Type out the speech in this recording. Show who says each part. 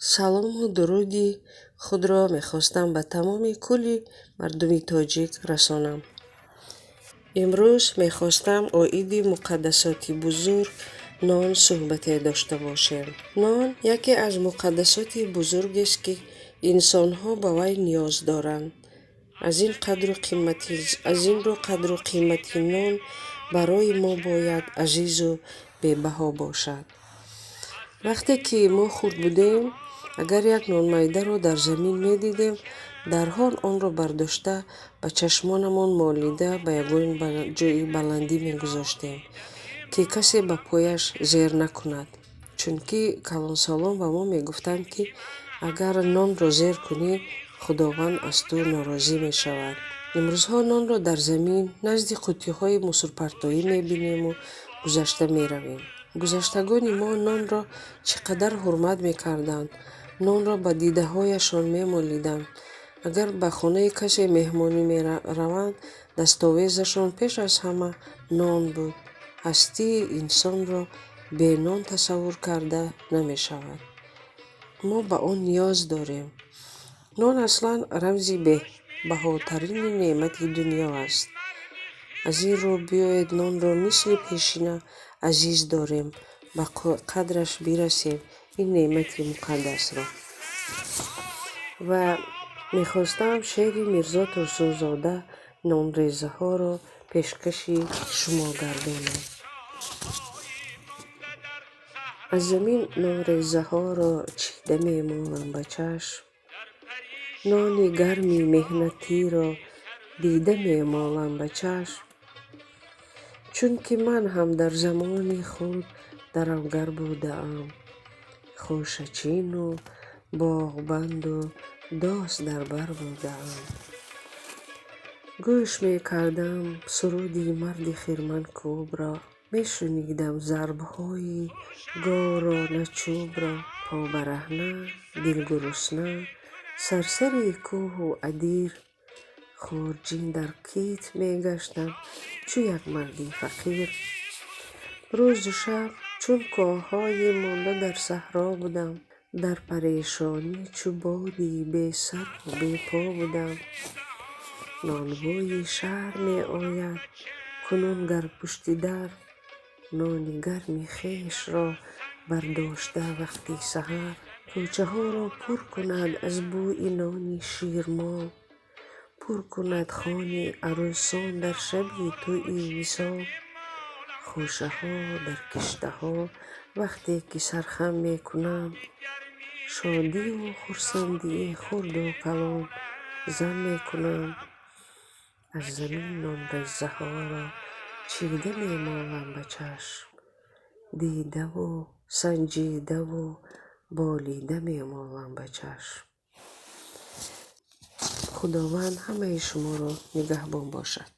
Speaker 1: Салому дуруди худро мехостам ба тамоми кулли мардуми тоҷик расонам. Имрӯз мехостам оиди муқаддасоти бузург нон суҳбате дошта бошем. Нон яке аз муқаддасоти бузургест, ки инсонҳо ба вай ниёз доранд. Аз ин қадру қимати аз ин рӯ қадру қимати нон барои мо бояд азизу бебаҳо бошад. Вақте ки мо хурд будем, агар як нонмайдаро дар замин медидем, дарҳол онро бардошта, ба чашмонамон молида, ба ягон ҷои баландӣ мегузоштем, ки касе ба пояш зер накунад. Чунки калонсолон ба мо мегуфтанд, ки агар нонро зер кунӣ, Худованд аз ту норозӣ мешавад. Имрӯзҳо нонро дар замин назди қуттиҳои мусурпартоӣ мебинему гузашта меравем. Гузаштагони мо нонро чӣ қадар ҳурмат мекарданд, нонро ба дидаҳояшон мемолиданд. Агар ба хонаи касе меҳмонӣ мераванд, дастовезашон пеш аз ҳама нон буд. Ҳастии инсонро бе нон тасаввур карда намешавад. Мо ба он ниёз дорем. Нон аслан рамзи беҳбаҳотарини неъмати дунё аст. Аз ин рӯ биёед, нонро мисли пешина азиз дорем, ба қадраш бирасем ин неъмати муқаддасро. Ва мехостам шеъри Мирзо Турсунзода «Нонрезаҳоро» пешкаши шумо гардонам. Аз замин нонрезаҳоро чида мемолам ба чашм, нони гарми меҳнатиро дида мемолам ба чашм. Чунки ман ҳам дар замони худ даравгар будаам, хошачину боғбанду дос дар бар будаам. Гӯш мекардам суруди марди хирманкӯбро, мешунидам зарбҳои гору на чӯбро. Побараҳна, дилгурусна, сарсари кӯҳу адир, хурҷин дар китф мегаштам чу як марди фақир. Рӯзу шаб чун коҳҳои монда дар саҳро будам, дар парешонӣ чу боди бесару бепо будам. Нонвои шаҳр меояд кунун гар пушти дар, нони гарми хешро бардошта вақти саҳар. Кӯчаҳоро пур кунад аз бӯи нони ширмол, пур кунад хони арӯсон дар шаби тӯйи висол. Хошаҳо дар киштаҳо вақте ки сархам мекунанд, шодию хурсандии хурду калон зам мекунанд. Аз замин нонрезаҳоро чида мемолам ба чашм, дидаву санҷидаву болида мемолам ба чашм. Худованд ҳамаи шуморо нигаҳбон бошад.